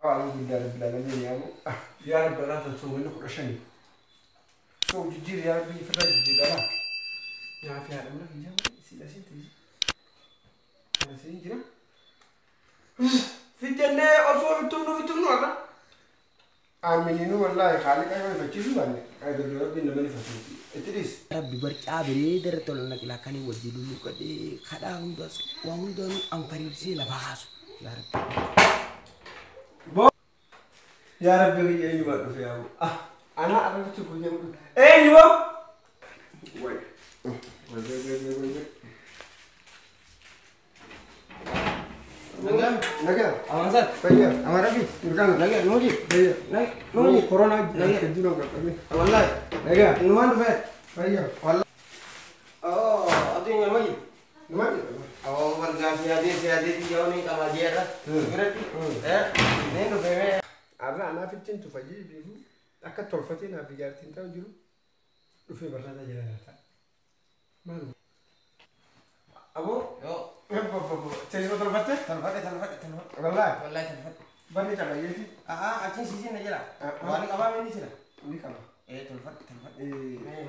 Alhamdulillah rabbil alamin yaa yaa rabbi laata soomani 15. Soo jijjiir yaa rabbi firra jijjiirraa. Yaa fi haadha mana kiyyaa si asiin ta'e. Asiin jira. Fijjannee osoo fittuufnu har'a. Amininu wallahi haaliqa yoo ifachiisu baanne rabbi nama ifachiisu. Itti dhiis. Rabbi barcaa bareeda irratti ol naqilaa kan wajjin lulluqadhee kadhaa hundaas waa hundaanuu anfariirsee lafa kaasu. Yaa Rabbi. Yaa Rabbi biyya eenyu dhufe yaa ah ana arrabtu guyyaa eenyu boo. Wai. Wai wai wai wai wai. Nagaa. Nagaa. Amansaat. Fayyaa. Amarafi. Mirkaana. Nagaa nuuji. Fayyaa. Nagaa nuuji. Koronaa hedduu nama qaqqabe. Wallahi. Nagaa. Numaan dhufee. Fayyaa. Wallahi. Oh, aduun nama jiru. Nama jiru. Oh, wargaa siyaadee siyaadee xiyyaa ni qaba jeerra. Biratti. Ni dhufee mee. Arra anaaf ittiin tufajii biifu akka tolfatee naaf ijaartiin ta'u jiru dhufee barnaataa jala laata. Maal? Aboo. Yoo. Teessuma tolfatte? Tolfadhe tolfadhe tolfadhe. Wallaahi. Wallahi tolfadhe. Barni qaba yeeti. Achiin siisiin na jala. Waan qabaa mee ni jira. Ni qaba. Tolfadhe tolfadhe.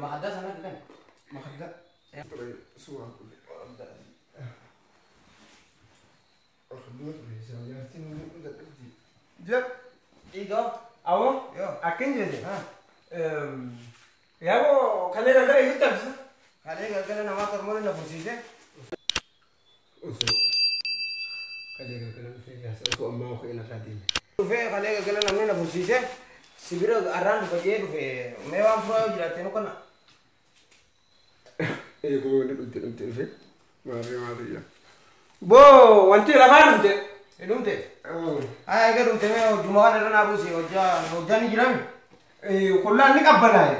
Makaddaa sana kan. Makaddaa. Suuraa dhufe. Jira. Dhiigaa. Awoo. Yoo. Akkan jette. Yaaboo kalee galgala eessatti hambisa? Kalee galgala namaa tormoon na fursiise. Osoo kalee galgala dhufee jaarsa osoo ammaa oka inni irraa deeme. Dhufee kalee galgala namni na fursiise. Sibira arraan dhufa jee dhufe mee waan furaa yoo jiraatte nu kana. Eeguu wanti dhumte dhumte dhufe. Maarree maarree yaa. Boo wanti lafaa dhumte. Dhumte. Haa egaa dhumte mee hojjuma kana irra naa buuse hojjaa ni jirami. Qullaan ni qabbanaa'e.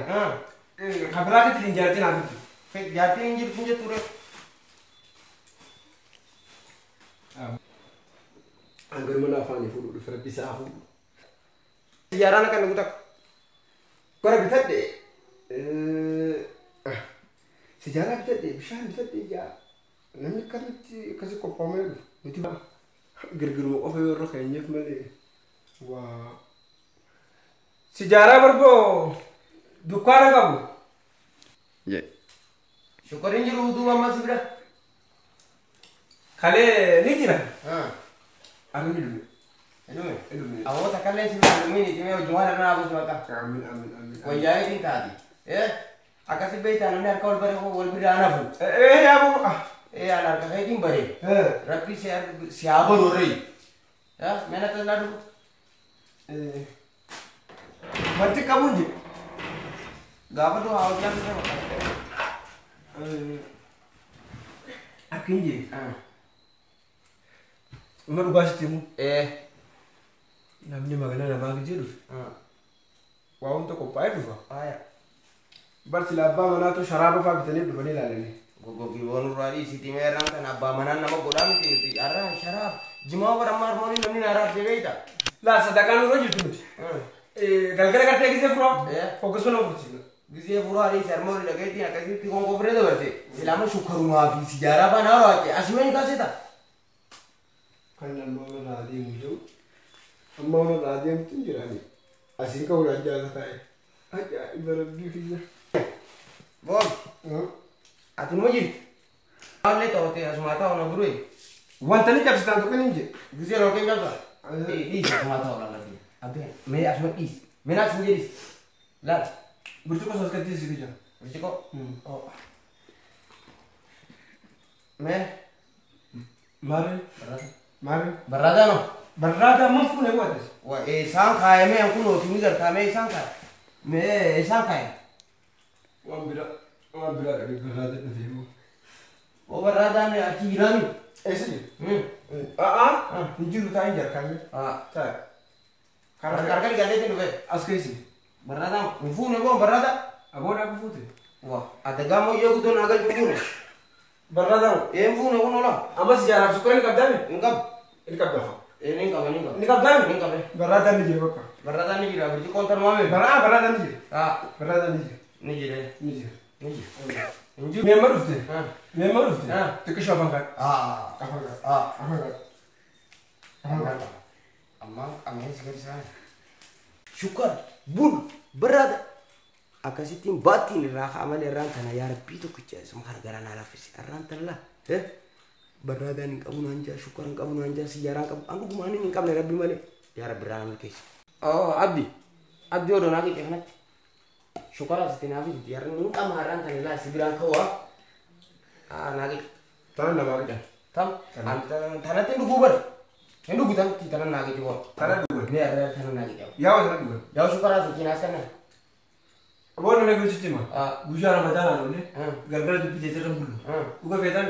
Kabiraatitti hin jaartiin haa fiddu. Jaartiin hin jirtu hin jettu ree. Hangaruma na afaanii fuudhu dhufe rabbi isaa fuudhu. Xiyyaaraan akka inni guutakka. Bara bitadhe. Sijaaraa bitadhe bishaan bitadhe ijaa namni akkamitti akkasii qophaa'amee dhufu nuti girgiruma qofa yoo irra keenyeef malee waa. Sijaaraa barboo dukkaana qabu. Shukoriin jiru duuba ammas bira. Kalee ni jira. Arni dhume. Dhume. Dhume. Awoo takkallee si bira dhumiin itti mee hojjumaan irra naa buusu bakka. Amiin amiin amiin. Wayyaa'eetiin taati. Akkasi beektaa namni harka wal bare wal biraa nafu. Yaaboo. An harka keetiin bare. Rabbi si haa baru ree. Mee natti laa dhufu. Wanti qabuun jiru. Gaafa du'a haa hojjaan dhufe bakka. Akka hin jiru. Uma dhugaa sitti himu. Namni magaalaa namaa gijee dhufe. Waa hunda qophaa'ee dhufa. Barsi abbaa manaatu sharaaba fa'aa bitanii dhufanii ilaalanii. Gogogiiwwan irraa dhiisitii mee irraan kan abbaa manaan nama godhaa miti nuti har'aan sharaaba. Jimaa barammaa harmoonni namni na raabsee beekta. Laa sadaqaan nurra jirtu miti. Galgala gartee gisee furaa. Hoggasuma nama fursiisa. Gisee furaa dhiisi harmoonni dhageettiin akkasitti konkoo firee dabarte. Silaama shukkarumaa fi sijaaraa fa'aa naa raawwatte asii wayii kaaseta. Kan amma irraa adeemu jiru. Amma irraa adeemtu hin jiraani. Asiin ka'uudhaan jaalataa. Ajaa'iba rabbii kiyya. Boon. Ati numa jirti. Maallee ta'ote asuma ta'u na duree. Wanta ni cabsitaan tokko ni jee. Gisee rookeen cabsa. Dhiisi asuma ta'u laala. Abdee mee asuma dhiisi. Mee naas hin jedhis. Laal. Burcuqqoo sos gadi si jira. Burcuqqoo. Mee. Maarree. Maarree. Barraadaa noo. Barraadaa man fuunee bu'ates. Wa isaan kaayamee kun ooti ni gartaa mee isaan kaaye. Mee isaan kaaye. Waan biraa waan biraa dhabe barraada dhufee moo. Oo barraadaan achi jiraami. Eessa jiru? A'aa hin jiru taa'in jarkaame. Taa'e. Harka dhiqateetiin dhufe. As keessi. Barraadaan hin fuune boo barraada. Aboo dhaabuu fuute. Wa adagaa mooyyee guddoon hagal hin fuune. Barraadaan. Ee hin fuune kun oola. Ammas ijaaraaf sukkaara ni qabdaami? Hin qabu. Ni qabda. Ni qaba ni qaba. Ni qabdaami? Ni qabe. Barraadaan ni jira bakka. Barraadaan ni jira burcuqqoon tarmaame. Barraadaan ni jira. Barraadaan ni jira. Ni jira. Ni jira. Ni jira. Hin jiru. Mee amma dhufte? Mee amma dhufte? Xiqqishoo afaan kaa'e. Afaan kaa'e. Afaan kaa'e. Afaan kaa'e. Ammaa ameen si garsiisaa. Shukkar bun barraada. Akkasittiin baattiin irraa ka'a malee irraan tana yaa rabbii tokkicha isuma kana garaa naa laaffisi. Irraan tana laa. Barraadaan hin qabu naan jaa, shukkar hin qabu naan jaa, siyyaaraan qabu. An dhugumaan hin qabne rabbi malee. Yaa rabbi irraa na milkeessi. Oh Abdi. Abdi odoo naa qice kanatti. Shukkara asitti naa fidi. Yarri hin qaba irraan tana laa si biraan ka'u haa. Naa qice. Tana namaa qican. Tam. Tanatti hin dhuguu bari. Hin dhugu tanatti tana naa qice boo. Tana dhugan. Mee irraa tana naa qice. Yaa tana dhugan. Yaa shukkara asitti naas kana. Aboon na galchitti ma. Guyyaa Ramadaanaan oollee galgala dubbii teetirra hin bullu. Dhuga feetaan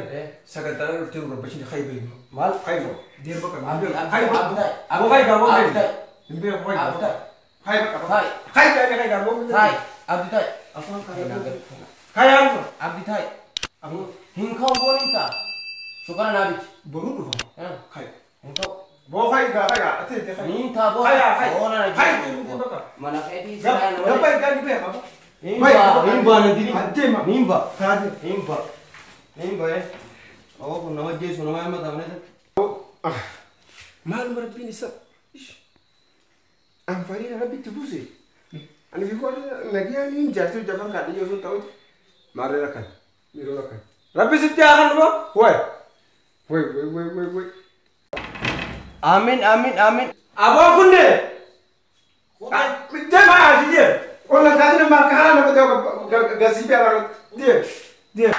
sagantaan dhuftee rabbashin khayba. Maal? Khayba. Deerba qaba. Abdi Khayba. Abdi Aboo khayba aboo Abdi khayba. Hin beeku khayba. Abdi Khayba qaba. Ta'i. Khayba inni khayba aboo. Ta'i. Abdi ta'i. Afaan kana. Khayaan dhufa. Abdi ta'i. Aboo Hin ka'u boon hin ta'a. Shukkara naa biti. boruu dhufa. Khayba. Hin ka'u. Boo khayba khayba. Ati itti khayba. Niin ta'a boo. Khayba khayba. Boona na Khayba. jiru. Mana keetii Gabba siraa nama. gabba hin beeku aboo. Hin ba'a. Hin ba'a na diri. Adeema. Niin ba'a. Kaadee. Hin ba'a. Hin ba'a. Oo kun nama jeesu nama himma ta'amne. Maaluma rabbiin isa anfariin rabbitti buuse. Ani fi qola nagayaan hin jaartuu jafan kaadhiyoo osoo hin ta'uti. Maarree rakkan. Yeroo rakkan. Rabbi sitti haa kan dhufa. Wayi. Wayi wayi wayi wayi wayi. Amiin amiin amiin. Aboo kunne. Deemaa asii deem. Qola kaasina maal kahaa nama ta'u gasii bee deem. Deem.